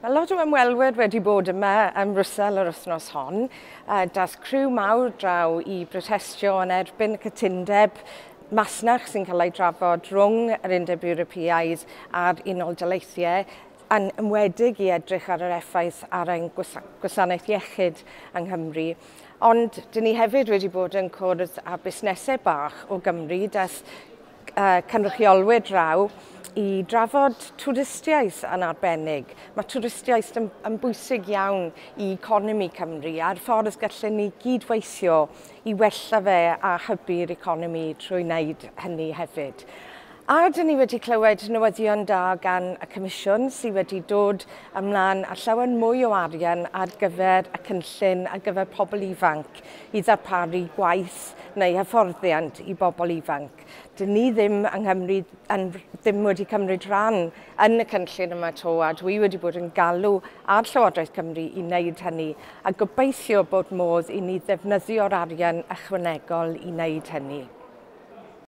Mae lot o ymwelwyr wedi bod yma ym Mrwsel yr wythnos hon. Das criw mawr draw i brotestio yn erbyn y cytundeb masnach sy'n cael ei drafod rhwng yr Undeb Ewropeaidd a'r Unol Daleithiau, yn enwedig i edrych ar yr effaith ar ein gwasanaeth iechyd yng Nghymru. Ond dyn ni hefyd wedi bod yn cwrdd â busnesau bach o Gymru, das cynrychiolwyr draw i drafod twristiaeth yn arbennig. Mae twristiaeth yn bwysig iawn i economi Cymru a'r ffordd gallen ni gydweithio i wella fe a hybu'r economi trwy wneud hynny hefyd. A dyn ni wedi clywed newyddion da gan y Comisiwn sydd wedi dod ymlaen â llawer mwy o arian ar gyfer y cynllun ar gyfer pobl ifanc i ddarparu gwaith neu hyfforddiant i bobl ifanc. Dyn ni ddim yng Nghymru ddim wedi cymryd rhan yn y cynllun yma to, a dwi wedi bod yn galw ar Llywodraeth Cymru i wneud hynny a gobeithio bod modd i ni ddefnyddio'r arian ychwanegol i wneud hynny.